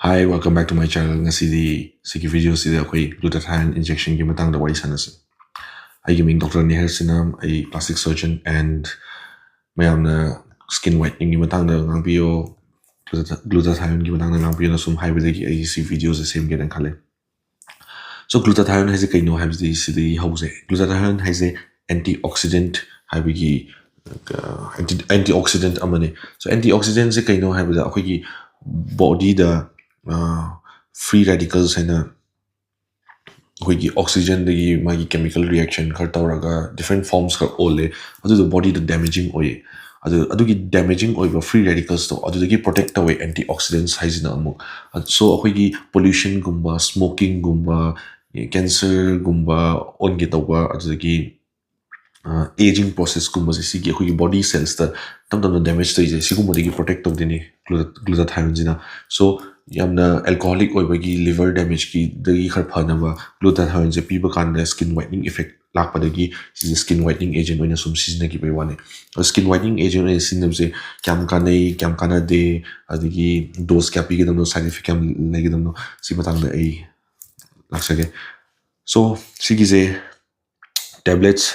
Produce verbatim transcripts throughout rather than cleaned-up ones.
Hi, welcome back to my channel. ꯉꯁꯤꯗꯤ ꯁꯤꯒꯤ video ꯁꯤꯗ ꯑꯩꯈꯣꯏ glutathione injection ꯒꯤ ꯃꯇꯥꯡꯗ ꯋꯥꯔꯤ ꯁꯥꯟꯅꯁꯤ꯫ ꯑꯩꯒꯤ ꯃꯤꯡ Doctor ꯅꯤꯍꯔ ꯁꯤꯅꯥꯝ, ꯑꯩ plastic surgeon and ꯃꯌꯥꯝꯅ skin whitening ꯒꯤ ꯃꯇꯥꯡꯗ ꯉꯥꯡꯕꯤꯌꯣ, gluta- glutathione ꯒꯤ ꯃꯇꯥꯡꯗ ꯉꯥꯡꯕꯤꯌꯣꯅ ꯁꯨꯝ ꯍꯥꯏꯕꯗꯒꯤ ꯑꯩ ꯁꯤ video ꯁꯦ ꯁꯦꯝꯒꯦꯅ ꯈꯜꯂꯦ꯫ So glutathione ꯍꯥꯏꯁꯦ ꯀꯩꯅꯣ ꯍꯥꯏꯕꯁꯤꯗꯤ ꯁꯤꯗꯒꯤ ꯍꯧꯁꯦ꯫ Glutathione ꯍꯥꯏꯁꯦ antioxidant ꯍꯥꯏꯕꯒꯤ, ꯑ, anti- antioxidant ꯑꯃꯅꯤ꯫ So antioxidant ꯁꯦ ꯀꯩꯅꯣ ꯍꯥꯏꯕꯗ ꯑꯩꯈꯣꯏꯒꯤ body ꯗ, ꯑ, free radicals ꯍꯥꯏꯅ ꯑꯩꯈꯣꯏꯒꯤ oxygen ꯗꯒꯤ ꯃꯥꯒꯤ chemical reaction ꯈꯔ ꯇꯧꯔꯒ different forms ꯈꯔ ꯑꯣꯜꯂꯦ꯫ ꯑꯗꯨꯗꯣ body ꯗ damaging ꯑꯣꯏꯌꯦ꯫ ꯑꯗꯨ ꯑꯗꯨꯒꯤ damaging ꯑꯣꯏꯕ free radicals ꯇꯣ ꯑꯗꯨꯗꯒꯤ protect ꯇꯧꯋꯦ antioxidants ꯍꯥꯏꯁꯤꯅ ꯑꯃꯨꯛ꯫ So ꯑꯩꯈꯣꯏꯒꯤ pollution ꯒꯨꯝꯕ, smoking ꯒꯨꯝꯕ, cancer ꯒꯨꯝꯕ ꯑꯣꯟꯒꯦ ꯇꯧꯕ, ꯑꯗꯨꯗꯒꯤ aging process ꯀꯨꯝꯕꯁꯦ ꯁꯤꯒꯤ ꯑꯩꯈꯣꯏꯒꯤ body cells ꯇ ꯇꯞ ꯇꯞꯅ damage ꯇꯧꯔꯤꯁꯦ ꯁꯤꯒꯨꯝꯕꯗꯒꯤ protect ꯇꯧꯗꯣꯏꯅꯤ gluta- glutathione ꯁꯤꯅ꯫ So ꯌꯥꯝꯅ alcoholic ꯑꯣꯏꯕꯒꯤ liver damage ꯀꯤꯗꯒꯤ ꯈꯔ ꯐꯅꯕ glutathione ꯁꯦ ꯄꯤꯕ ꯀꯥꯟꯗ skin whitening effect ꯂꯥꯛꯄꯗꯒꯤ ꯁꯤꯁꯦ skin whitening agent ꯑꯣꯏꯅ ꯁꯨꯝ ꯁꯤꯖꯤꯟꯅꯈꯤꯕꯒꯤ ꯋꯥꯅꯤ꯫ Skin whitening agent ꯑꯣꯏꯅ ꯁꯤꯖꯤꯟꯅꯕꯁꯦ ꯀꯌꯥꯝ ꯀꯥꯟꯅꯩ, ꯀꯌꯥꯝ ꯀꯥꯟꯅꯗꯦ, ꯑꯗꯒꯤ dose ꯀꯌꯥ ꯄꯤꯒꯗꯕꯅꯣ, side effect ꯀꯌꯥꯝ ꯂꯩꯒꯗꯕꯅꯣ, ꯁꯤ ꯃꯇꯥꯡꯗ ꯑꯩ ꯂꯥꯛꯆꯒꯦ꯫ So ꯁꯤꯒꯤꯁꯦ tablets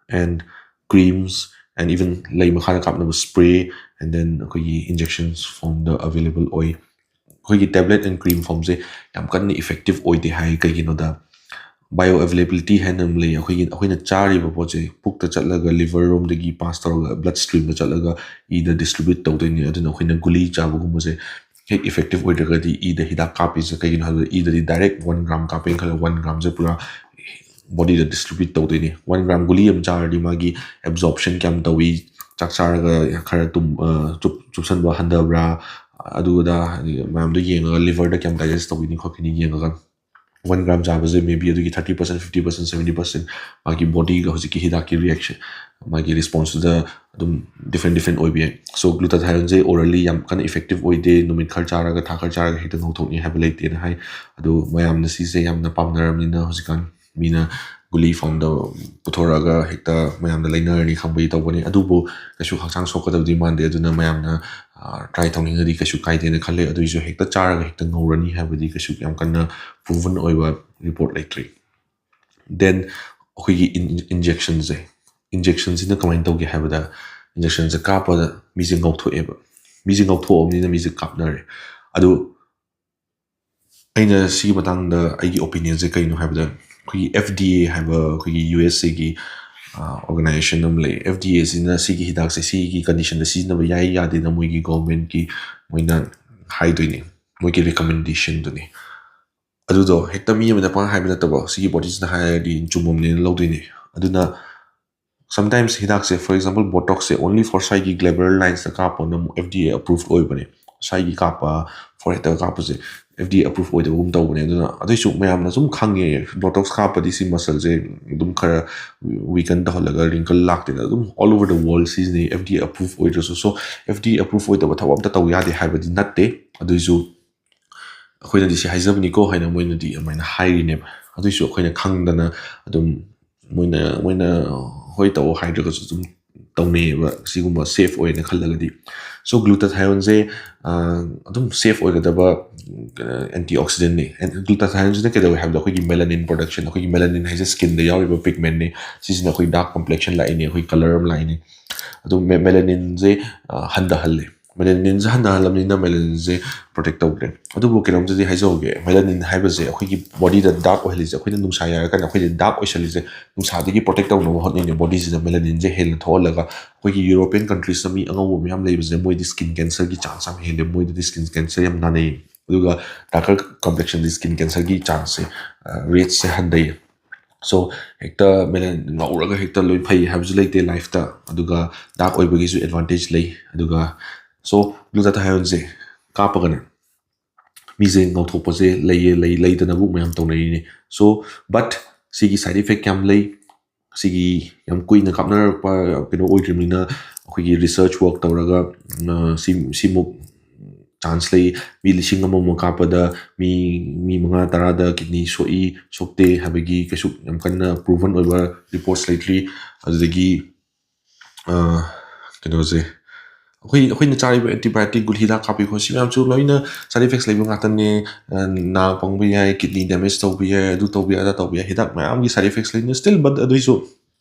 and creams and even ꯂꯩ ꯃꯈꯥꯗ ꯀꯥꯞꯅꯕ spray and then ꯑꯩꯈꯣꯏꯒꯤ injections form ꯗ available ꯑꯣꯏ꯫ ꯑꯩꯈꯣꯏꯒꯤ tablet and cream form ꯁꯦ ꯌꯥꯝ ꯀꯟꯅ effective ꯑꯣꯏꯗꯦ ꯍꯥꯏ꯫ ꯀꯩꯒꯤꯅꯣꯗ bioavailability ꯍꯥꯏꯅ ꯑꯃ ꯂꯩ꯫ ꯑꯩꯈꯣꯏꯒꯤ, ꯑꯩꯈꯣꯏꯅ ꯆꯥꯔꯤꯕ ꯄꯣꯠꯁꯦ ꯄꯨꯛꯇ ꯆꯠꯂꯒ liver ꯔꯣꯝꯗꯒꯤ pass ꯇꯧꯔꯒ blood stream ꯗ ꯆꯠꯂꯒ ꯏꯗ distribute ꯇꯧꯗꯣꯏꯅꯤ꯫ ꯑꯗꯨꯅ ꯑꯩꯈꯣꯏꯅ ꯒꯨꯂꯤ ꯆꯥꯕꯒꯨꯝꯕꯁꯦ ꯍꯦꯛ effective ꯑꯣꯏꯗ꯭ꯔꯒꯗꯤ ꯏꯗ ꯍꯤꯗꯥꯛ ꯀꯥꯞꯄꯤꯁꯦ ꯀꯩꯒꯤꯅꯣ ꯍꯥꯏꯕꯗ ꯏꯗꯗꯤ direct one gram ꯀꯥꯞꯄꯦꯅ ꯈꯜꯂꯣ, one gram ꯁꯦ ꯄꯨꯔꯥ body ꯗ distribute ꯇꯧꯗꯣꯏꯅꯤ꯫ One gram ꯒꯨꯂꯤ ꯑꯃ ꯆꯥꯔꯗꯤ ꯃꯥꯒꯤ absorption ꯀꯌꯥꯝ ꯇꯧꯏ, ꯆꯥꯛ ꯆꯥꯔꯒ ꯈꯔ ꯇꯨꯝ- ꯑ, ꯆꯨꯞ- ꯆꯨꯞꯁꯟꯕ ꯍꯟꯊꯕ꯭ꯔꯥ, ꯑꯗꯨ ꯑꯗꯥ ꯍꯥꯏꯗꯤ ꯃꯌꯥꯝꯗꯣ ꯌꯦꯡꯉꯒ liver ꯗ ꯀꯌꯥꯝ digest ꯇꯧꯈꯤꯅꯤ ꯈꯣꯠꯈꯤꯅꯤ ꯌꯦꯡꯉꯒ one gram ꯆꯥꯕꯁꯦ maybe ꯑꯗꯨꯒꯤ thirty percent, fifty percent, seventy percent ꯃꯥꯒꯤ body ꯒ ꯍꯧꯖꯤꯛꯀꯤ ꯍꯤꯗꯥꯛꯀꯤ reaction, ꯃꯥꯒꯤ response ꯇꯨꯗ ꯑꯗꯨꯝ different different ꯑꯣꯏꯕ ꯌꯥꯏ꯫ So glutathione ꯁꯦ orally ꯌꯥꯝ ꯀꯟꯅ effective ꯑꯣꯏꯗꯦ, ꯅꯨꯃꯤꯠ ꯈꯔ ꯆꯥꯔꯒ ꯊꯥ ꯈꯔ ꯆꯥꯔꯒ ꯍꯦꯛꯇ ꯉꯧꯊꯣꯛꯅꯤ ꯍꯥꯏꯕ ꯂꯩꯇꯦꯅ ꯍꯥꯏ꯫ ꯑꯗꯣ ꯃꯌꯥꯝꯅ ꯁꯤꯁꯦ ꯌꯥꯝꯅ ꯄꯥꯝꯅꯔꯕꯅꯤꯅ ꯍꯧꯖꯤꯛꯀꯥꯟ ꯃꯤꯅ ꯒꯨꯂꯤ ꯐꯣꯝꯗ ꯄꯨꯊꯣꯔꯛꯑꯒ ꯍꯦꯛꯇ ꯃꯌꯥꯝꯗ ꯂꯩꯅꯔꯅꯤ ꯈꯪꯕꯒꯤ ꯇꯧꯕꯅꯤ꯫ ꯑꯗꯨꯕꯨ ꯀꯩꯁꯨ ꯍꯛꯆꯥꯡ ꯁꯣꯛꯀꯗꯕꯗꯤ ꯃꯥꯟꯗꯦ꯫ ꯑꯗꯨꯅ ꯃꯌꯥꯝꯅ ꯇ꯭ꯔꯥꯏ ꯇꯧꯅꯤꯡꯉꯗꯤ ꯀꯩꯁꯨ ꯀꯥꯏꯗꯦꯅ ꯈꯜꯂꯦ꯫ ꯑꯗꯨꯏꯁꯨ ꯍꯦꯛꯇ ꯆꯥꯔꯒ ꯍꯦꯛꯇ ꯉꯧꯔꯅꯤ ꯍꯥꯏꯕꯗꯤ ꯀꯩꯁꯨ ꯌꯥꯝ ꯀꯟꯅ ꯄ꯭ꯔꯨꯚꯟ ꯑꯣꯏꯕ ꯔꯤꯄꯣꯔꯠ ꯂꯩꯇ꯭ꯔꯤ꯫ ꯗꯦꯟ ꯑꯩꯈꯣꯏꯒꯤ ꯏꯟꯖꯦꯛꯁꯟꯁꯦ, ꯏꯟꯖꯦꯛꯁꯟꯁꯤꯅ ꯀꯃꯥꯏꯅ ꯇꯧꯒꯦ ꯍꯥꯏꯕꯗ, ꯏꯟꯖꯦꯛꯁꯟꯁꯦ ꯀꯥꯞꯄꯗ ꯃꯤꯁꯦ ꯉꯧꯊꯣꯛꯑꯦꯕ꯫ ꯃꯤꯁꯦ ꯉꯧꯊꯣꯛꯑꯕꯅꯤꯅ ꯃꯤꯁꯦ ꯀꯥꯞꯅꯔꯦ꯫ ꯑꯗꯨ ꯑꯩꯅ ꯁꯤꯒꯤ ꯃꯇꯥꯡꯗ ꯑꯩꯒꯤ ꯑꯣꯄꯤꯅꯤꯌꯟꯁꯦ ꯀꯩꯅꯣ ꯍꯥꯏꯕꯗ, ꯑꯩꯈꯣꯏꯒꯤ ꯑꯦꯐ ꯗꯤ ꯑꯦ ꯍꯥꯏꯕ ꯑꯩꯈꯣꯏꯒꯤ ꯌꯨ ꯑꯦꯁ ꯑꯦꯒꯤ ꯑꯣꯔꯒꯅꯥꯏꯖꯦꯁꯟ ꯑꯃ ꯂꯩ꯫ ꯑꯦꯐ ꯗꯤ ꯑꯦꯁꯤꯅ ꯁꯤꯒꯤ ꯍꯤꯗꯥꯛꯁꯦ ꯁꯤꯒꯤ ꯀꯟꯗꯤꯁꯟꯗ ꯁꯤꯖꯤꯟꯅꯕ ꯌꯥꯏ ꯌꯥꯗꯦꯅ ꯃꯣꯏꯒꯤ ꯒꯣꯔꯃꯦꯟꯠꯀꯤ ꯃꯣꯏꯅ ꯍꯥꯏꯗꯣꯏꯅꯦ, ꯃꯣꯏꯒꯤ ꯔꯤꯀꯃꯦꯟꯗꯦꯁꯟꯗꯨꯅꯤ꯫ ꯑꯗꯨꯗꯣ ꯍꯦꯛꯇ ꯃꯤ ꯑꯃꯅ ꯄꯪꯍꯥꯏ ꯍꯥꯏꯕ ꯅꯠꯇꯕ, ꯁꯤꯒꯤ ꯕꯣꯗꯤꯁꯤꯅ ꯍꯥꯏꯔꯗꯤ ꯆꯨꯝꯃꯝꯅꯦꯅ ꯂꯧꯗꯣꯏꯅꯦ꯫ ꯑꯗꯨꯅ sometimes ꯍꯤꯗꯥꯛꯁꯦ, for example, Botoxꯁꯦ only for ꯁ꯭ꯋꯥꯏꯒꯤ glabral linesꯇ ꯀꯥꯞꯄꯅ ꯑꯃꯨꯛ ꯑꯦꯐ ꯗꯤ ꯑꯦ ꯑꯦꯄ꯭ꯔꯨꯚ ꯑꯣꯏꯕꯅꯦ꯫ ꯁ꯭ꯋꯥꯏꯒꯤ ꯀꯥꯞꯄ, ꯐꯣꯔꯍꯦꯗꯇꯒ ꯀꯥꯞꯄꯁꯦ ꯑꯦꯐ ꯗꯤ ꯑꯦ ꯑꯦꯄ꯭ꯔꯨꯚ ꯑꯣꯏꯗꯕꯒꯨꯝ ꯇꯧꯕꯅꯦ꯫ ꯑꯗꯨꯅ ꯑꯗꯨꯏꯁꯨ ꯃꯌꯥꯝꯅ ꯁꯨꯝ ꯈꯪꯉꯦ, ꯕꯣꯇꯣꯛꯁ ꯀꯥꯞꯄꯗꯤ ꯁꯤ ꯃꯁꯜꯁꯦ ꯑꯗꯨꯝ ꯈꯔ ꯋꯤꯀꯟ ꯇꯧꯍꯜꯂꯒ ꯔꯤꯡꯀꯜ ꯂꯥꯛꯇꯦꯅ ꯑꯗꯨꯝ all over the world ꯁꯤꯖꯤꯟꯅꯩ, ꯑꯦꯐ ꯗꯤ ꯑꯦ ꯑꯦꯄ꯭ꯔꯨꯚ ꯑꯣꯏꯗ꯭ꯔꯁꯨ꯫ ꯁꯣ ꯑꯦꯐ ꯗꯤ ꯑꯦ ꯑꯦꯄ꯭ꯔꯨꯚ ꯑꯣꯏꯗꯕ ꯊꯕꯛ ꯑꯝꯇ ꯇꯧ ꯌꯥꯗꯦ ꯍꯥꯏꯕꯗꯤ ꯅꯠꯇꯦ꯫ ꯑꯗꯨꯏꯁꯨ ꯑꯩꯈꯣꯏꯅꯗꯤ ꯁꯤ ꯍꯥꯏꯖꯕꯅꯤꯀꯣ ꯍꯥꯏꯅ ꯃꯣꯏꯅꯗꯤ ꯑꯗꯨꯃꯥꯏꯅ ꯍꯥꯏꯔꯤꯅꯦꯕ꯫ ꯑꯗꯨꯏꯁꯨ ꯑꯩꯈꯣꯏꯅ ꯈꯪꯗꯅ ꯑꯗꯨꯝ ꯃꯣꯏꯅ, ꯃꯣꯏꯅ ꯍꯣꯏ ꯇꯧꯑꯣ ꯍꯥꯏꯗ꯭ꯔꯒꯁꯨ ꯑꯗꯨꯝ ꯇꯧꯅꯩꯌꯦꯕ꯫ ꯁꯤꯒꯨꯝꯕ ꯁꯦꯐ ꯑꯣꯏꯅ ꯈꯜꯂꯒꯗꯤ꯫ ꯁꯣ ꯒ꯭ꯂꯨꯇꯥꯊꯥꯏꯌꯣꯟꯁꯦ ꯑꯗꯨꯝ ꯁꯦꯐ ꯑꯣꯏꯒꯗꯕ ꯑꯦꯟꯇꯤ ꯑꯣꯛꯁꯤꯗꯦꯟꯅꯤ꯫ ꯒ꯭ꯂꯨꯇꯥꯊꯥꯏꯌꯣꯟꯁꯤꯅ ꯀꯩꯗꯧꯋꯦ ꯍꯥꯏꯕꯗ ꯑꯩꯈꯣꯏꯒꯤ ꯃꯦꯂꯥꯅꯤꯟ ꯄ꯭ꯔꯣꯗꯛꯁꯟ, ꯑꯩꯈꯣꯏꯒꯤ ꯃꯦꯂꯥꯅꯤꯟ ꯍꯥꯏꯁꯦ ꯁ꯭ꯀꯤꯟꯗ ꯌꯥꯎꯔꯤꯕ ꯄꯤꯒꯃꯦꯟꯅꯤ꯫ ꯁꯤꯁꯤꯅ ꯑꯩꯈꯣꯏ ꯗꯥꯔꯛ ꯀꯝꯄ꯭ꯂꯦꯛꯁꯟ ꯂꯥꯛꯏꯅꯦ, ꯑꯩꯈꯣꯏ ꯀꯂꯔ ꯑꯃ ꯂꯥꯛꯏꯅꯦ꯫ ꯑꯗꯨ ꯃꯦꯂꯥꯅꯤꯟꯁꯦ ꯍꯟꯊꯍꯜꯂꯦ꯫ ꯃꯦꯂꯥꯅꯤꯟꯁꯦ ꯍꯟꯊꯍꯜꯂꯕꯅꯤꯅ ꯃꯦꯂꯥꯅꯤꯟꯁꯦ ꯄ꯭ꯔꯣꯇꯦꯛ ꯇꯧꯗ꯭ꯔꯦ꯫ ꯑꯗꯨꯕꯨ ꯀꯩꯅꯣꯝꯇꯗꯤ ꯍꯥꯏꯖꯍꯧꯒꯦ, ꯃꯦꯂꯥꯅꯤꯟ ꯍꯥꯏꯕꯁꯦ ꯑꯩꯈꯣꯏꯒꯤ ꯕꯣꯗꯤꯗ ꯗꯥꯔꯛ ꯑꯣꯏꯍꯜꯂꯤꯁꯦ, ꯑꯩꯈꯣꯏꯅ ꯅꯨꯡꯁꯥ ꯌꯥꯏꯔꯀꯥꯟꯗ ꯑꯩꯈꯣꯏꯗ ꯗꯥꯔꯛ ꯑꯣꯏꯁꯜꯂꯤꯁꯦ, ꯅꯨꯡꯁꯥꯗꯒꯤ ꯄ꯭ꯔꯣꯇꯦꯛ ꯇꯧꯅꯕ ꯍꯣꯠꯅꯩꯅꯦ ꯕꯣꯗꯤꯁꯤꯗ ꯃꯦꯂꯥꯅꯤꯟꯁꯦ ꯍꯦꯟꯅ ꯊꯣꯛꯍꯜꯂꯒ꯫ ꯑꯩꯈꯣꯏꯒꯤ ꯌꯨꯔꯣꯄꯤꯌꯟ ꯀꯟꯇ꯭ꯔꯤꯁꯇ ꯃꯤ ꯑꯉꯧꯕ ꯃꯌꯥꯝ ꯂꯩꯕꯁꯦ ꯃꯣꯏꯗꯤ ꯁ꯭ꯀꯤꯟ ꯀꯦꯟꯁꯔꯒꯤ ꯆꯥꯟꯁ ꯌꯥꯝ ꯍꯦꯜꯂꯦ, ꯃꯣꯏꯗꯗꯤ ꯁ꯭ꯀꯤꯟ ꯀꯦꯟꯁꯔ ꯌꯥꯝ ꯅꯥꯅꯩ꯫ ꯑꯗꯨꯒ ꯗꯥꯔꯀꯔ ꯀꯝꯄ꯭ꯂꯦꯛꯁꯟꯗꯤ ꯁ꯭ꯀꯤꯟ ꯀꯦꯟꯁꯔꯒꯤ ꯆꯥꯟꯁꯁꯦ, ꯔꯦꯠꯁꯦ ꯍꯟꯊꯩ꯫ ꯁꯣ ꯍꯦꯛꯇ ꯃꯦꯂꯥꯅꯤꯟ ꯉꯧꯔꯒ ꯍꯦꯛꯇ ꯂꯣꯏ ꯐꯩ ꯍꯥꯏꯕꯁꯨ ꯂꯩꯇꯦ ꯂꯥꯏꯐꯇ꯫ ꯑꯗꯨꯒ ꯗꯥꯔꯛ ꯑꯣꯏꯕꯒꯤꯁꯨ ꯑꯦꯗꯚꯥꯟꯇꯦꯖ ꯂꯩ꯫ ꯑꯗꯨꯒ ꯁꯣ ꯒ꯭ꯂꯨꯇꯥꯊꯥꯏꯌꯣꯟꯁꯦ ꯀꯥꯞꯄꯒꯅꯦ ꯃꯤꯁꯦ ꯉꯧꯊꯣꯛꯄꯁꯦ ꯂꯩꯌꯦ, ꯂꯩ, ꯂꯩꯗꯅꯕꯨ ꯃꯌꯥꯝ ꯇꯧꯅꯔꯤꯅꯤ꯫ ꯁꯣ ꯕꯠ ꯁꯤꯒꯤ ꯁꯥꯏꯠ ꯏꯐꯦꯛ ꯌꯥꯝ ꯂꯩ꯫ ꯁꯤꯒꯤ ꯌꯥꯝ ꯀꯨꯏꯅ ꯀꯥꯞꯅꯔꯛꯄ ꯀꯩꯅꯣ ꯑꯣꯏꯗ꯭ꯔꯤꯕꯅꯤꯅ ꯑꯩꯈꯣꯏꯒꯤ ꯔꯤꯁꯔꯆ ꯋꯥꯔꯛ ꯇꯧꯔꯒ ꯁꯤ, ꯁꯤꯃꯨꯛ ꯆꯥꯟꯁ ꯂꯩ꯫ ꯃꯤ ꯂꯤꯁꯤꯡ ꯑꯃꯃꯨꯛ ꯀꯥꯞꯄꯗ ꯃꯤ ꯃꯤ ꯃꯉꯥ ꯇꯔꯥꯗ ꯀꯤꯗꯅꯤ ꯁꯣꯛꯏ ꯁꯣꯛꯇꯦ ꯍꯥꯏꯕꯒꯤ ꯀꯩꯁꯨ ꯌꯥꯝ ꯀꯟꯅ ꯄ꯭ꯔꯨꯚꯟ ꯑꯣꯏꯕ ꯔꯤꯄꯣꯔꯠꯁ ꯂꯩꯇ꯭ꯔꯤ꯫ ꯑꯗꯨꯗꯒꯤ ꯀꯩꯅꯣꯁꯦ, ꯑꯩꯈꯣꯏ ꯑꯩꯈꯣꯏꯅ ꯆꯥꯔꯤꯕ ꯑꯦꯟꯇꯤꯕꯥꯌꯣꯇꯤꯛ ꯒꯨꯂꯤ ꯍꯤꯗꯥꯛ ꯀꯥꯞꯄꯤ ꯈꯣꯠꯁꯤ ꯃꯌꯥꯝꯁꯨ ꯂꯣꯏꯅ ꯁꯥꯏꯠ ꯏꯐꯦꯛꯁ ꯂꯩꯕ ꯉꯥꯛꯇꯅꯦ꯫ ꯅꯥ ꯄꯪꯕ ꯌꯥꯏ, ꯀꯤꯗꯅꯤ ꯗꯦꯃꯦꯖ ꯇꯧꯕ ꯌꯥꯏ, ꯑꯗꯨ ꯇꯧꯕ ꯌꯥꯏ, ꯑꯗꯥ ꯇꯧꯕ ꯌꯥꯏ, ꯍꯤꯗꯥꯛ ꯃꯌꯥꯝꯒꯤ ꯁꯥꯏꯠ ꯏꯐꯦꯛꯁ ꯂꯩꯅꯤ꯫ ꯁ꯭ꯇꯤꯜ ꯕꯠ ꯑꯗꯨꯏꯁꯨ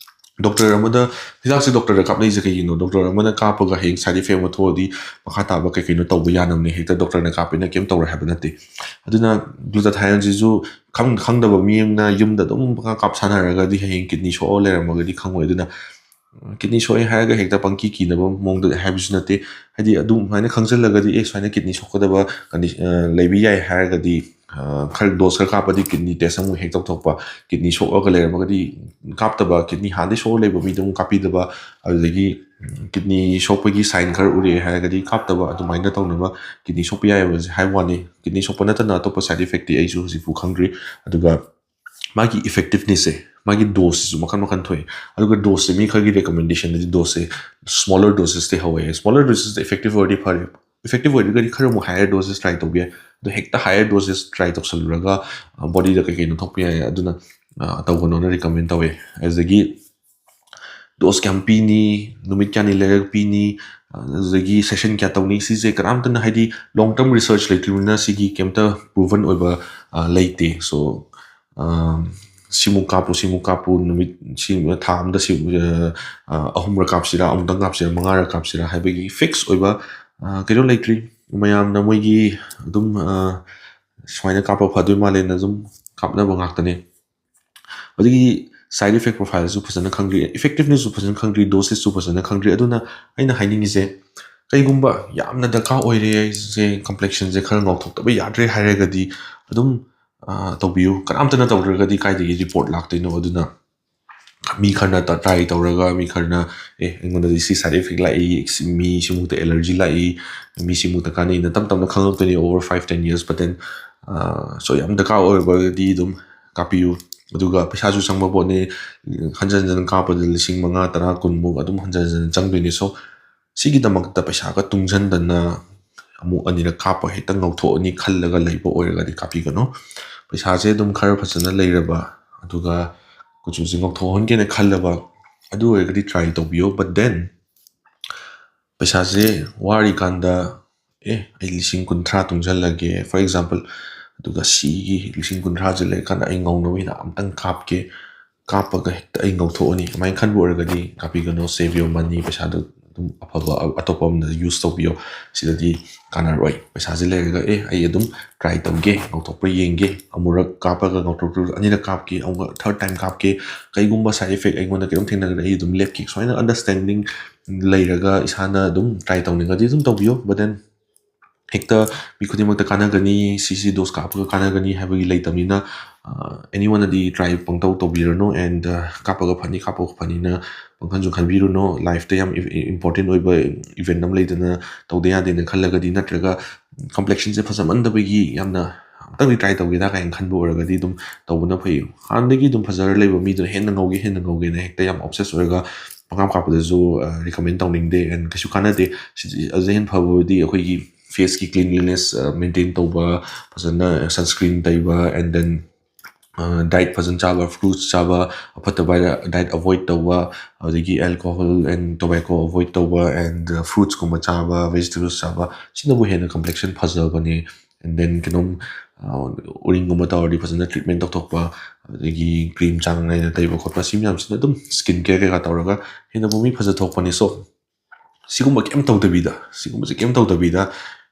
ꯗꯣꯛꯇꯔ ꯑꯃꯗ ꯍꯤꯗꯥꯛꯁꯦ ꯗꯣꯛꯇꯔꯗ ꯀꯥꯞꯅꯩꯁꯦ ꯀꯩꯒꯤꯅꯣ? ꯗꯣꯛꯇꯔ ꯑꯃꯅ ꯀꯥꯞꯄꯒ ꯍꯌꯦꯡ ꯁꯥꯏꯠ ꯏꯐꯦꯛ ꯑꯃ ꯊꯣꯛꯑꯗꯤ ꯃꯈꯥ ꯇꯥꯕ ꯀꯩ ꯀꯩꯅꯣ ꯇꯧꯕ ꯌꯥꯅꯕꯅꯦ꯫ ꯍꯦꯛꯇ ꯗꯣꯛꯇꯔꯅ ꯀꯥꯞꯄꯦꯅ ꯀꯩꯝ ꯇꯧꯔꯣꯏ ꯍꯥꯏꯕ ꯅꯠꯇꯦ꯫ ꯑꯗꯨꯅ ꯒ꯭ꯂꯨꯇꯥꯊꯥꯏꯌꯣꯟꯁꯤꯁꯨ ꯈꯪ ꯈꯪꯗꯕ ꯃꯤ ꯑꯃꯅ ꯌꯨꯝꯗ ꯑꯗꯨꯝ ꯄꯪꯀꯥꯞ ꯀꯥꯞ ꯁꯥꯟꯅꯔꯒꯗꯤ ꯍꯌꯦꯡ ꯀꯤꯗꯅꯤ ꯁꯣꯛꯑ ꯂꯩꯔꯝꯃꯒꯗꯤ ꯈꯪꯉꯣꯏ꯫ ꯑꯗꯨꯅ ꯀꯤꯗꯅꯤ ꯁꯣꯛꯑꯦ ꯍꯥꯏꯔꯒ ꯍꯦꯛꯇ ꯄꯪꯀꯤ ꯀꯤꯅꯕ ꯃꯑꯣꯡꯗ ꯍꯥꯏꯕꯁꯨ ꯅꯠꯇꯦ꯫ ꯍꯥꯏꯗꯤ ꯑꯗꯨꯃꯥꯏꯅ ꯈꯪꯖꯤꯜꯂꯒꯗꯤ ꯑꯦ ꯁꯨꯃꯥꯏꯅ ꯀꯤꯗꯅꯤ ꯁꯣꯛꯀꯗꯕ ꯀꯟꯗꯤ ꯂꯩꯕ ꯌꯥꯏ ꯍꯥꯏꯔꯒꯗꯤ ꯈꯔ ꯗꯣꯁ ꯈꯔ ꯀꯥꯞꯄꯗꯤ ꯀꯤꯗꯅꯤ ꯇꯦꯁ ꯑꯃꯨꯛ ꯍꯦꯛ ꯇꯧꯊꯣꯛꯄ꯫ ꯀꯤꯗꯅꯤ ꯁꯣꯛꯑꯒ ꯂꯩꯔꯝꯃꯒꯗꯤ ꯀꯥꯞꯇꯕ, ꯀꯤꯗꯅꯤ ꯍꯥꯟꯅꯗꯩ ꯁꯣꯛꯑ ꯂꯩꯕ ꯃꯤꯗ ꯑꯃꯨꯛ ꯀꯥꯞꯄꯤꯗꯕ꯫ ꯑꯗꯨꯗꯒꯤ ꯀꯤꯗꯅꯤ ꯁꯣꯛꯄꯒꯤ ꯁꯥꯏꯟ ꯈꯔ ꯎꯔꯛꯑꯦ ꯍꯥꯏꯔꯒꯗꯤ ꯀꯥꯞꯇꯕ꯫ ꯑꯗꯨꯃꯥꯏꯅ ꯇꯧꯅꯕ ꯀꯤꯗꯅꯤ ꯁꯣꯛꯄ ꯌꯥꯏꯕꯁꯦ ꯍꯥꯏꯕ ꯋꯥꯅꯤ꯫ ꯀꯤꯗꯅꯤ ꯁꯣꯛꯄ ꯅꯠꯇꯅ ꯑꯇꯣꯞꯄ ꯁꯥꯏꯠ ꯏꯐꯦꯛꯇꯤ ꯑꯩꯁꯨ ꯍꯧꯖꯤꯛꯐꯥꯎ ꯈꯪꯗ꯭ꯔꯤ꯫ ꯑꯗꯨꯒ ꯃꯥꯒꯤ ꯏꯐꯦꯛꯇꯤꯞꯅꯦꯁꯁꯦ, ꯃꯥꯒꯤ ꯗꯣꯁꯁꯤꯁꯨ ꯃꯈꯜ ꯃꯈꯜ ꯊꯣꯛꯑꯦ꯫ ꯑꯗꯨꯒ ꯗꯣꯁꯁꯦ ꯃꯤ ꯈꯔꯒꯤ ꯔꯤꯀꯃꯦꯟꯗꯦꯁꯟꯗꯗꯤ ꯗꯣꯁꯁꯦ ꯁ꯭ꯃꯣꯂꯔ ꯗꯣꯁꯦꯁꯇꯩ ꯍꯧꯋꯦ꯫ ꯁ꯭ꯃꯣꯂꯔ ꯗꯣꯁꯦꯁꯇ ꯏꯐꯦꯛꯇꯤꯞ ꯑꯣꯏꯔꯗꯤ ꯐꯔꯦ, ꯏꯐꯦꯛꯇꯤꯞ ꯑꯣꯏꯔꯒꯗꯤ ꯈꯔ ꯑꯃꯨꯛ ꯍꯥꯏꯌꯔ ꯗꯣꯁꯦꯁ ꯇ꯭ꯔꯥꯏ ꯇꯧꯕ ꯌꯥꯏ꯫ ꯑꯗꯣ ꯍꯦꯛꯇ ꯍꯥꯏꯌꯔ ꯗꯣꯁꯦꯁ ꯇ꯭ꯔꯥꯏ ꯇꯧꯁꯜꯂꯨꯔꯒ ꯕꯣꯗꯤꯗ ꯀꯩ ꯀꯩꯅꯣ ꯊꯣꯛꯄ ꯌꯥꯏ꯫ ꯑꯗꯨꯅ ꯇꯧꯒꯅꯣꯅ ꯔꯤꯀꯃꯦꯟ ꯇꯧꯋꯦ꯫ ꯑꯗꯨꯗꯒꯤ ꯗꯣꯁ ꯀꯌꯥꯝ ꯄꯤꯅꯤ, ꯅꯨꯃꯤꯠ ꯀꯌꯥꯅꯤ ꯂꯩꯔꯒ ꯄꯤꯅꯤ, ꯑꯗꯨꯗꯒꯤ ꯁꯦꯁꯟ ꯀꯌꯥ ꯇꯧꯅꯤ, ꯁꯤꯁꯦ ꯀꯅꯥꯝꯇꯅ ꯍꯥꯏꯗꯤ ꯂꯣꯡ ꯇꯔꯝ ꯔꯤꯁꯔꯆ ꯂꯩꯇ꯭ꯔꯤꯕꯅꯤꯅ ꯁꯤꯒꯤ ꯀꯩꯝꯇ ꯄ꯭ꯔꯨꯚꯟ ꯑꯣꯏꯕ ꯂꯩꯇꯦ꯫ ꯁꯣ ꯁꯤꯃꯨꯛ ꯀꯥꯞꯄꯨ, ꯁꯤꯃꯨꯛ ꯀꯥꯞꯄꯨ, ꯅꯨꯃꯤꯠ ꯁꯤ, ꯊꯥ ꯑꯃꯗ ꯁꯤ ꯑꯍꯨꯝꯔꯛ ꯀꯥꯞꯁꯤꯔꯥ, ꯑꯃꯨꯛꯇꯪ ꯀꯥꯞꯁꯤꯔꯥ, ꯃꯉꯥꯔꯛ ꯀꯥꯞꯁꯤꯔꯥ ꯍꯥꯏꯕꯒꯤ ꯐꯤꯛꯁ ꯑꯣꯏꯕ ꯀꯩꯅꯣ ꯂꯩꯇ꯭ꯔꯤ꯫ ꯃꯌꯥꯝꯅ ꯃꯣꯏꯒꯤ ꯑꯗꯨꯝ ꯁꯨꯃꯥꯏꯅ ꯀꯥꯞꯄ ꯐꯗꯣꯏ ꯃꯥꯜꯂꯦꯅ ꯑꯗꯨꯝ ꯀꯥꯞꯅꯕ ꯉꯥꯛꯇꯅꯦ꯫ ꯑꯗꯒꯤ ꯁꯥꯏꯠ ꯏꯐꯦꯛ ꯄ꯭ꯔꯣꯐꯥꯏꯜꯁꯨ ꯐꯖꯅ ꯈꯪꯗ꯭ꯔꯤ, ꯏꯐꯦꯛꯇꯤꯞꯅꯦꯁꯁꯨ ꯐꯖꯅ ꯈꯪꯗ꯭ꯔꯤ, ꯗꯣꯁꯦꯁꯁꯨ ꯐꯖꯅ ꯈꯪꯗ꯭ꯔꯤ꯫ ꯑꯗꯨꯅ ꯑꯩꯅ ꯍꯥꯏꯅꯤꯡꯉꯤꯁꯦ, ꯀꯩꯒꯨꯝꯕ ꯌꯥꯝꯅ ꯗꯔꯀꯥꯔ ꯑꯣꯏꯔꯦ ꯑꯩꯁꯦ, ꯀꯝꯄ꯭ꯂꯦꯛꯁꯟꯁꯦ ꯈꯔ ꯉꯧꯊꯣꯛꯇꯕ ꯌꯥꯗ꯭ꯔꯦ ꯍꯥꯏꯔꯒꯗꯤ ꯑꯗꯨꯝ ꯇꯧꯕꯤꯌꯨ꯫ ꯀꯅꯥꯝꯇꯅ ꯇꯧꯗ꯭ꯔꯒꯗꯤ ꯀꯥꯏꯗꯒꯤ ꯔꯤꯄꯣꯔꯠ ꯂꯥꯛꯇꯣꯏꯅꯣ? ꯑꯗꯨꯅ ꯃꯤ ꯈꯔꯅ ꯇ꯭ꯔꯥꯏ ꯇꯧꯔꯒ, ꯃꯤ ꯈꯔꯅ ꯑꯦ ꯑꯩꯉꯣꯟꯗꯗꯤ ꯁꯤ ꯁꯥꯏꯠ ꯏꯐꯦꯛ ꯂꯥꯛꯏ, ꯃꯤ ꯁꯤꯃꯨꯛꯇ ꯑꯦꯂꯔꯖꯤ ꯂꯥꯛꯏ, ꯃꯤ ꯁꯤꯃꯨꯛꯇ ꯀꯥꯟꯅꯩꯅ ꯇꯞ ꯇꯞꯅ ꯈꯪꯉꯛꯇꯣꯏꯅꯤ over five ten years꯫ But then so ꯌꯥꯝ ꯗꯔꯀꯥꯔ ꯑꯣꯏꯔꯕꯗꯤ ꯑꯗꯨꯝ ꯀꯥꯞꯄꯤꯌꯨ꯫ ꯑꯗꯨꯒ ꯄꯩꯁꯥꯁꯨ ꯆꯪꯕ ꯄꯣꯠꯅꯤ꯫ ꯍꯟꯖꯟ ꯍꯟꯖꯟ ꯀꯥꯞꯄꯗ ꯂꯤꯁꯤꯡ ꯃꯉꯥ, ꯇꯔꯥ, ꯀꯨꯟꯃꯨꯛ ꯑꯗꯨꯝ ꯍꯟꯖꯟ ꯍꯟꯖꯟ ꯆꯪꯗꯣꯏꯅꯤ꯫ ꯁꯣ ꯁꯤꯒꯤꯗꯃꯛꯇ ꯄꯩꯁꯥꯒ ꯇꯨꯡꯁꯤꯟꯗꯅ ꯑꯃꯨꯛ ꯑꯅꯤꯔꯛ ꯀꯥꯞꯄ ꯍꯦꯛꯇ ꯉꯧꯊꯣꯛꯑꯅꯤ ꯈꯜꯂꯒ ꯂꯩꯕ ꯑꯣꯏꯔꯒꯗꯤ ꯀꯥꯞꯄꯤꯒꯅꯨ꯫ ꯄꯩꯁꯥꯁꯦ ꯑꯗꯨꯝ ꯈꯔ ꯐꯖꯅ ꯂꯩꯔꯕ, ꯑꯗꯨꯒ ꯀꯨꯆꯨꯁꯦ ꯉꯧꯊꯣꯛꯍꯟꯒꯦꯅ ꯈꯜꯂꯕ, ꯑꯗꯨ ꯑꯣꯏꯔꯒꯗꯤ try ꯇꯧꯕꯤꯌꯣ꯫ But then ꯄꯩꯁꯥꯁꯦ ꯋꯥꯔꯤꯀꯥꯟꯗ, "ꯑꯦ, ꯑꯩ ꯂꯤꯁꯤꯡ ꯀꯨꯟꯊ꯭ꯔꯥ ꯇꯨꯡꯁꯤꯜꯂꯒꯦ, for example, ꯑꯗꯨꯒ ꯁꯤꯒꯤ ꯂꯤꯁꯤꯡ ꯀꯨꯟꯊ꯭ꯔꯥꯁꯦ ꯂꯩꯔꯀꯥꯟꯗ ꯑꯩ ꯉꯧꯅꯕ ꯍꯤꯗꯥꯛ ꯑꯝꯇꯪ ꯀꯥꯞꯀꯦ, ꯀꯥꯞꯄꯒ ꯍꯦꯛꯇ ꯑꯩ ꯉꯧꯊꯣꯛꯑꯅꯤ", ꯑꯗꯨꯃꯥꯏꯅ ꯈꯟꯕ ꯑꯣꯏꯔꯒꯗꯤ ꯀꯥꯞꯄꯤꯒꯅꯨ, save your money, ꯄꯩꯁꯥꯗꯣ ꯑꯗꯨꯝ ꯑꯐꯕ ꯑꯇꯣꯞꯄ ꯑꯃꯗ use ꯇꯧꯕꯤꯌꯣ꯫ ꯁꯤꯗꯗꯤ ꯀꯥꯟꯅꯔꯣꯏ꯫ ꯄꯩꯁꯥꯁꯦ ꯂꯩꯔꯒ, "ꯑꯦ, ꯑꯩ ꯑꯗꯨꯝ try ꯇꯧꯒꯦ, ꯉꯧꯊꯣꯛꯄ꯭ꯔꯥ ꯌꯦꯡꯒꯦ, ꯑꯃꯨꯔꯛ ꯀꯥꯞꯄꯒ ꯉꯧꯊꯣꯛꯇ꯭ꯔꯁꯨ ꯑꯅꯤꯔꯛ ꯀꯥꯞꯀꯦ, ꯑꯃꯨꯛꯀ third time ꯀꯥꯞꯀꯦ, ꯀꯩꯒꯨꯝꯕ side effect ꯑꯩꯉꯣꯟꯗ ꯀꯩꯅꯣꯝ ꯊꯦꯡꯅꯔꯒꯗꯤ ꯑꯩ ꯑꯗꯨꯝ ꯂꯦꯞꯀꯦ", ꯁꯨꯃꯥꯏꯅ understanding ꯂꯩꯔꯒ ꯏꯁꯥꯅ ꯑꯗꯨꯝ try ꯇꯧꯅꯤꯡꯉꯗꯤ ꯑꯗꯨꯝ ꯇꯧꯕꯤꯌꯣ꯫ But then ꯍꯦꯛꯇ ꯃꯤ ꯈꯨꯗꯤꯡꯃꯛꯇ ꯀꯥꯟꯅꯒꯅꯤ, ꯁꯤꯁꯤ dose ꯀꯥꯞꯄꯒ ꯀꯥꯟꯅꯒꯅꯤ ꯍꯥꯏꯕꯒꯤ ꯂꯩꯇꯕꯅꯤꯅ, ꯑ, anyone ꯅꯗꯤ try ꯄꯪꯇꯧ ꯇꯧꯕꯤꯔꯅꯨ꯫ And, ꯑ, ꯀꯥꯞꯄꯒ ꯐꯅꯤ, ꯀꯥꯞꯄꯒ ꯐꯅꯤꯅ ꯄꯪꯈꯟꯁꯨ ꯈꯟꯕꯤꯔꯨꯅꯨ꯫ Life ꯇ ꯌꯥꯝ important ꯑꯣꯏꯕ event ꯑꯃ ꯂꯩꯗꯅ ꯇꯧꯗ ꯌꯥꯗꯦꯅ ꯈꯜꯂꯒꯗꯤ, ꯅꯠꯇ꯭ꯔꯒ complexion ꯁꯦ ꯐꯖꯃꯟꯗꯕꯒꯤ ꯌꯥꯝꯅ ꯑꯝꯇꯪꯗꯤ try ꯇꯧꯒꯦꯗ ꯀꯥꯏꯅ ꯈꯟꯕ ꯑꯣꯏꯔꯒꯗꯤ ꯑꯗꯨꯝ ꯇꯧꯕꯅ ꯐꯩ꯫ ꯍꯥꯟꯅꯗꯒꯤ ꯑꯗꯨꯝ ꯐꯖꯔ ꯂꯩꯕ ꯃꯤꯗꯨꯅ ꯍꯦꯟꯅ ꯉꯧꯒꯦ, ꯍꯦꯟꯅ ꯉꯧꯒꯦꯅ ꯍꯦꯛꯇ ꯌꯥꯝ obsess ꯑꯣꯏꯔꯒ ꯄꯪꯀꯥꯞ ꯀꯥꯞꯄꯗꯁꯨ, ꯑ, recommend ꯇꯧꯅꯤꯡꯗꯦ and ꯀꯩꯁꯨ ꯀꯥꯟꯅꯗꯦ꯫ ꯁꯤꯗꯤ, ꯑꯗꯨꯗꯩ ꯍꯦꯟꯅ ꯐꯕꯗꯤ ꯑꯩꯈꯣꯏꯒꯤ face ꯀꯤ cleanliness, ꯑ, maintain ꯇꯧꯕ, ꯐꯖꯅ sunscreen ꯇꯩꯕ, and then, ꯑ, diet ꯐꯖꯅ ꯆꯥꯕ, fruits ꯆꯥꯕ, ꯑꯐꯠꯇꯕ diet avoid ꯇꯧꯕ, ꯑꯗꯒꯤ alcohol and tobacco avoid ꯇꯧꯕ, and, ꯑ, fruits ꯀꯨꯝꯕ ꯆꯥꯕ, vegetables ꯆꯥꯕ, ꯁꯤꯅꯕꯨ ꯍꯦꯟꯅ complexion ꯐꯖꯕꯅꯦ꯫ And then ꯀꯩꯅꯣꯝ, ꯑ, ꯎꯔꯤꯡꯒꯨꯝꯕ ꯇꯧꯔꯗꯤ ꯐꯖꯅ treatment ꯇꯧꯊꯣꯛꯄ, ꯑꯗꯒꯤ cream ꯆꯥꯡ ꯅꯥꯏꯅ ꯇꯩꯕ ꯈꯣꯠꯄ, ꯁꯤ ꯃꯌꯥꯝꯁꯤꯅ ꯑꯗꯨꯝ skin care ꯀꯩꯀꯥ ꯇꯧꯔꯒ ꯍꯦꯟꯅꯕꯨ ꯃꯤ ꯐꯖꯊꯣꯛꯄꯅꯤ꯫ So, ꯁꯤꯒꯨꯝꯕ ꯀꯩꯝ ꯇꯧꯗꯕꯤꯗ, ꯁꯤꯒꯨꯝꯕꯁꯦ ꯀꯩꯝ ꯇꯧꯗꯕꯤꯗ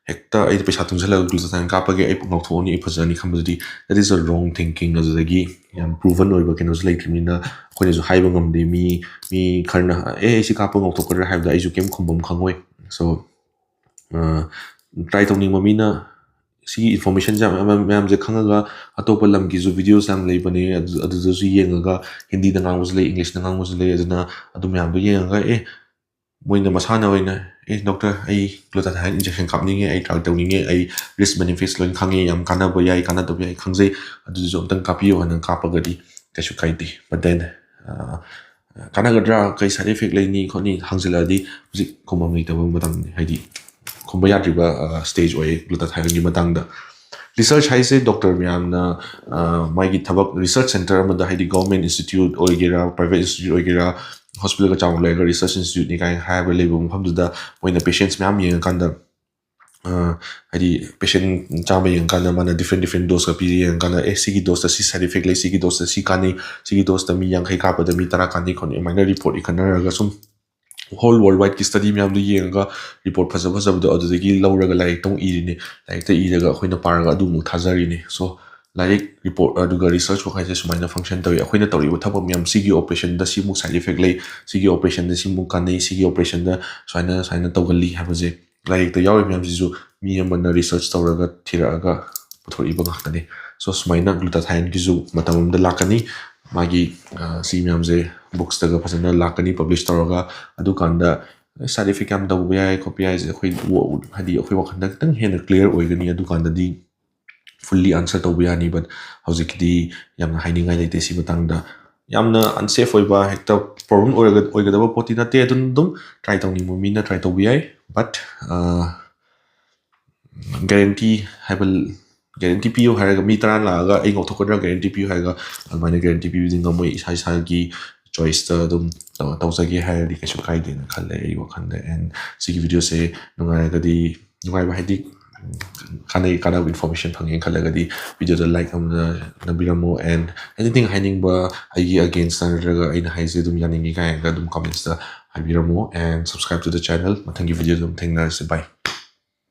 ꯍꯦꯛꯇ ꯑꯩ ꯄꯩꯁꯥ ꯇꯨꯡꯁꯤꯜꯂꯒ glutathione ꯀꯥꯞꯄꯒꯦ, ꯑꯩ ꯄꯨꯛ ꯉꯧꯊꯣꯛꯑꯅꯤ, ꯑꯩ ꯐꯖꯔꯅꯤ ꯈꯟꯕꯗꯨꯗꯤ, that is a wrong thinking꯫ ꯑꯗꯨꯗꯒꯤ ꯌꯥꯝ proven ꯑꯣꯏꯕ ꯀꯩꯅꯣꯁꯨ ꯂꯩꯇ꯭ꯔꯤꯕꯅꯤꯅ ꯑꯩꯈꯣꯏꯅꯁꯨ ꯍꯥꯏꯕ ꯉꯝꯗꯦ꯫ ꯃꯤ, ꯃꯤ ꯈꯔꯅ, "ꯑꯦ, ꯑꯩ ꯁꯤ ꯀꯥꯞꯄ ꯉꯧꯊꯣꯛꯀꯗ꯭ꯔꯥ?" ꯍꯥꯏꯕꯗ ꯑꯩꯁꯨ ꯀꯩꯝ ꯈꯨꯝꯕꯝ ꯈꯪꯉꯣꯏ꯫ So, ꯑ, try ꯇꯧꯅꯤꯡꯕ ꯃꯤꯅ ꯁꯤꯒꯤ information ꯁꯦ ꯃꯌꯥꯝ, ꯃꯌꯥꯝꯁꯦ ꯈꯪꯉꯒ ꯑꯇꯣꯞꯄ ꯂꯝꯒꯤꯁꯨ videos ꯌꯥꯝ ꯂꯩꯕꯅꯦ, ꯑꯗꯨ, ꯑꯗꯨꯗꯁꯨ ꯌꯦꯡꯉꯒ, ꯍꯤꯟꯗꯤꯗ ꯉꯥꯡꯕꯁꯨ ꯂꯩ, English ꯇ ꯉꯥꯡꯕꯁꯨ ꯂꯩ, ꯑꯗꯨꯅ ꯑꯗꯨ ꯃꯌꯥꯝꯗꯣ ꯌꯦꯡꯉꯒ, ꯑꯦ, ꯃꯣꯏꯅ ꯃꯁꯥꯅ ꯑꯣꯏꯅ, "ꯑꯦ, doctor, ꯑꯩ glutathione injection ꯀꯥꯞꯅꯤꯡꯉꯦ, ꯑꯩ try ꯇꯧꯅꯤꯡꯉꯦ, ꯑꯩ risk benefits ꯂꯣꯏꯅ ꯈꯪꯉꯦ, ꯌꯥꯝ ꯀꯥꯟꯅꯕ ꯌꯥꯏ, ꯀꯥꯟꯅꯗꯕ ꯌꯥꯏ ꯈꯪꯖꯩ, ꯑꯗꯨꯁꯨ ꯑꯝꯇꯪ ꯀꯥꯞꯄꯤꯌꯨ" ꯍꯥꯏꯅ ꯀꯥꯞꯄꯒꯗꯤ ꯀꯩꯁꯨ ꯀꯥꯏꯗꯦ꯫ But then, ꯑ, ꯀꯥꯟꯅꯒꯗ꯭ꯔꯥ, ꯀꯩ side effect ꯂꯩꯅꯤ ꯈꯣꯠꯅꯤ ꯍꯪꯖꯤꯜꯂꯛꯑꯗꯤ ꯍꯧꯖꯤꯛ ꯈꯨꯝꯐꯝ ꯂꯩꯇꯕ ꯃꯇꯝꯅꯤ꯫ ꯍꯥꯏꯗꯤ, ꯈꯨꯝꯕ ꯌꯥꯗ꯭ꯔꯤꯕ ꯁ꯭ꯇꯦꯖ ꯑꯣꯏꯌꯦ ꯒ꯭ꯂꯨꯇꯥꯊꯥꯏꯌꯣꯟꯒꯤ ꯃꯇꯥꯡꯗ꯫ ꯔꯤꯁꯔꯆ ꯍꯥꯏꯁꯦ ꯗꯣꯛꯇꯔ ꯃꯌꯥꯝꯅ ꯃꯥꯒꯤ ꯊꯕꯛ ꯔꯤꯁꯔꯆ ꯁꯦꯟꯇꯔ ꯑꯃꯗ, ꯍꯥꯏꯗꯤ ꯒꯚꯔꯟꯃꯦꯟ ꯏꯟꯁꯇꯤꯇ꯭ꯌꯨꯠ ꯑꯣꯏꯒꯦꯔꯥ, ꯄ꯭ꯔꯥꯏꯚꯦꯠ ꯏꯟꯁꯇꯤꯇ꯭ꯌꯨꯠ ꯑꯣꯏꯒꯦꯔꯥ, ꯍꯣꯁꯄꯤꯇꯥꯜꯒ ꯆꯥꯎꯅ ꯂꯩꯔꯒ ꯔꯤꯁꯔꯆ ꯏꯟꯁꯇꯤꯇ꯭ꯌꯨꯠꯅꯤ ꯀꯥꯏꯅ ꯍꯥꯏꯕ ꯂꯩꯕ ꯃꯐꯝꯗꯨꯗ ꯃꯣꯏꯅ ꯄꯦꯁꯦꯟꯁ ꯃꯌꯥꯝ ꯌꯦꯡꯉꯀꯥꯟꯗ, ꯍꯥꯏꯗꯤ ꯄꯦꯁꯦꯟ ꯆꯥꯝꯃ ꯌꯦꯡꯉꯀꯥꯟꯗ ꯃꯥꯅ ꯗꯤꯐ꯭ꯔꯦꯟ ꯗꯤꯐ꯭ꯔꯦꯟ ꯗꯣꯁꯀ ꯄꯤꯔꯤ ꯌꯦꯡꯉꯀꯥꯟꯗ, ꯑꯦ, ꯁꯤꯒꯤ ꯗꯣꯁꯇ ꯁꯤ ꯁꯥꯏꯠ ꯏꯐꯦꯛ ꯂꯩ, ꯁꯤꯒꯤ ꯗꯣꯁꯇ ꯁꯤ ꯀꯥꯟꯅꯩ, ꯁꯤꯒꯤ ꯗꯣꯁꯇ ꯃꯤ ꯌꯥꯡꯈꯩ ꯀꯥꯞꯄꯗ ꯃꯤ ꯇꯔꯥ ꯀꯥꯟꯅꯩ ꯈꯣꯠꯅꯩ, ꯑꯗꯨꯃꯥꯏꯅ ꯔꯤꯄꯣꯔꯠ ꯏꯈꯠꯅꯔꯒ ꯁꯨꯝ ꯍꯣꯜ ꯋꯥꯔꯜ ꯋꯥꯏꯗꯀꯤ ꯁ꯭ꯇꯗꯤ ꯃꯌꯥꯝꯗꯨ ꯌꯦꯡꯉꯒ ꯔꯤꯄꯣꯔꯠ ꯐꯖ ꯐꯖꯕꯗꯣ ꯑꯗꯨꯗꯒꯤ ꯂꯧꯔꯒ ꯂꯥꯏꯔꯤꯛꯇ ꯑꯃꯨꯛ ꯏꯔꯤꯅꯤ꯫ ꯂꯥꯏꯔꯤꯛꯇ ꯏꯔꯒ ꯑꯩꯈꯣꯏꯅ ꯄꯥꯔꯒ ꯑꯗꯨ ꯑꯃꯨꯛ ꯊꯥꯖꯔꯤꯅꯤ꯫ ꯁꯣ ꯂꯥꯏꯔꯤꯛ, ꯔꯤꯄꯣꯔꯠ, ꯑꯗꯨꯒ ꯔꯤꯁꯔꯆ ꯋꯥꯔꯛ ꯍꯥꯏꯁꯦ ꯁꯨꯃꯥꯏꯅ ꯐꯪꯁꯟ ꯇꯧꯏ꯫ ꯑꯩꯈꯣꯏꯅ ꯇꯧꯔꯤꯕ ꯊꯕꯛ ꯃꯌꯥꯝ, ꯁꯤꯒꯤ ꯑꯣꯄꯔꯦꯁꯟꯗ ꯁꯤꯃꯨꯛ ꯁꯥꯏꯠ ꯏꯐꯦꯛ ꯂꯩ, ꯁꯤꯒꯤ ꯑꯣꯄꯔꯦꯁꯟꯗ ꯁꯤꯃꯨꯛ ꯀꯥꯟꯅꯩ, ꯁꯤꯒꯤ ꯑꯣꯄꯔꯦꯁꯟꯗ ꯁꯨꯃꯥꯏꯅ ꯁꯨꯃꯥꯏꯅ ꯇꯧꯒꯜꯂꯤ ꯍꯥꯏꯕꯁꯦ ꯂꯥꯏꯔꯤꯛꯇ ꯌꯥꯎꯔꯤꯕ ꯃꯌꯥꯝꯁꯤꯁꯨ ꯃꯤ ꯑꯃꯅ ꯔꯤꯁꯔꯆ ꯇꯧꯔꯒ ꯊꯤꯔꯛꯑꯒ ꯄꯨꯊꯣꯔꯛꯏꯕ ꯉꯥꯛꯇꯅꯤ꯫ ꯁꯣ ꯁꯨꯃꯥꯏꯅ ꯒ꯭ꯂꯨꯇꯥꯊꯥꯏꯟꯒꯤꯁꯨ ꯃꯇꯝ ꯑꯃꯗ ꯂꯥꯛꯀꯅꯤ꯫ ꯃꯥꯒꯤ, ꯑ, ꯁꯤ ꯃꯌꯥꯝꯁꯦ ꯕꯨꯛꯁꯇꯒ ꯐꯖꯅ ꯂꯥꯛꯀꯅꯤ, ꯄꯕ꯭ꯂꯤꯁ ꯇꯧꯔꯒ꯫ ꯑꯗꯨꯀꯥꯟꯗ ꯁꯥꯏꯠ ꯏꯐꯦꯛ ꯌꯥꯝ ꯇꯧꯕ ꯌꯥꯏ ꯈꯣꯠꯄ ꯌꯥꯏꯁꯦ ꯑꯩꯈꯣꯏ ꯋꯥ-, ꯍꯥꯏꯗꯤ ꯑꯩꯈꯣꯏ ꯋꯥꯈꯜꯗ ꯈꯤꯇꯪ ꯍꯦꯟꯅ ꯀ꯭ꯂꯤꯌꯥꯔ ꯑꯣꯏꯒꯅꯤ꯫ ꯑꯗꯨꯀꯥꯟꯗꯗꯤ ꯐꯨꯜꯂꯤ ꯑꯟꯁꯔ ꯇꯧꯕ ꯌꯥꯅꯤ꯫ ꯕꯠ ꯍꯧꯖꯤꯛꯀꯤꯗꯤ ꯌꯥꯝꯅ ꯍꯥꯏꯅꯤꯡꯉꯥꯏ ꯂꯩꯇꯦ ꯁꯤ ꯃꯇꯥꯡꯗ꯫ ꯌꯥꯝꯅ ꯑꯟꯁꯦꯐ ꯑꯣꯏꯕ, ꯍꯦꯛꯇ ꯄ꯭ꯔꯣꯕ꯭ꯂꯦꯝ ꯑꯣꯏꯔꯒ-, ꯑꯣꯏꯒꯗꯕ ꯄꯣꯠꯇꯤ ꯅꯠꯇꯦ꯫ ꯑꯗꯨꯝ, ꯑꯗꯨꯝ ꯇ꯭ꯔꯥꯏ ꯇꯧꯅꯤꯡꯕ ꯃꯤꯅ ꯇ꯭ꯔꯥꯏ ꯇꯧꯕ ꯌꯥꯏ꯫ ꯕꯠ ꯒꯦꯔꯦꯟꯇꯤ ꯍꯥꯏꯕ, ꯒꯦꯔꯦꯟꯇꯤ ꯄꯤꯌꯨ ꯍꯥꯏꯔꯒ ꯃꯤ ꯇꯔꯥ ꯂꯥꯛꯑꯒ ꯑꯩ ꯉꯧꯊꯣꯛꯀꯗ꯭ꯔꯥ ꯒꯦꯔꯦꯟꯇꯤ ꯄꯤꯌꯨ ꯍꯥꯏꯔꯒ ꯑꯗꯨꯃꯥꯏꯅ ꯒꯦꯔꯦꯟꯇꯤ ꯄꯤꯕꯗꯤ ꯉꯝꯃꯣꯏ꯫ ꯏꯁꯥ ꯏꯁꯥꯒꯤ ꯆꯣꯏꯁꯇ ꯑꯗꯨꯝ ꯇꯧ-, ꯇꯧꯖꯒꯦ ꯍꯥꯏꯔꯗꯤ ꯀꯩꯁꯨ ꯀꯥꯏꯗꯦꯅ ꯈꯜꯂꯦ ꯑꯩꯒꯤ ꯋꯥꯈꯜꯗ꯫ ꯑꯦꯟ ꯁꯤꯒꯤ ꯚꯤꯗꯤꯑꯣꯁꯦ ꯅꯨꯡꯉꯥꯏꯔꯒꯗꯤ, ꯅꯨꯡꯉꯥꯏꯕ ꯍꯥꯏꯗꯤ ꯀꯥꯟꯅꯩ, ꯀꯥꯟꯅꯕ ꯏꯟꯐꯣꯔꯃꯦꯁꯟ ꯐꯪꯉꯦꯅ ꯈꯜꯂꯒꯗꯤ ꯚꯤꯗꯤꯑꯣꯗ ꯂꯥꯏꯛ ꯑꯃ ꯅꯝꯕꯤꯔꯝꯃꯣ꯫ ꯑꯦꯟ ꯑꯦꯅꯤꯊꯤꯡ ꯍꯥꯏꯅꯤꯡꯕ, ꯑꯩꯒꯤ ꯑꯒꯦꯟꯁꯇ ꯅꯠꯇ꯭ꯔꯒ ꯑꯩꯅ ꯍꯥꯏꯁꯦ ꯑꯗꯨꯝ ꯌꯥꯅꯤꯡꯉꯤ ꯀꯥꯏꯅꯒ ꯑꯗꯨꯝ ꯀꯃꯦꯟꯠꯁꯇ ꯍꯥꯏꯕꯤꯔꯝꯃꯣ꯫ And subscribe to the channel꯫ ꯃꯊꯪꯒꯤ ꯚꯤꯗꯤꯑꯣꯗ ꯑꯗꯨꯝ ꯊꯦꯡꯅꯔꯁꯤ꯫ ꯕꯥꯏ꯫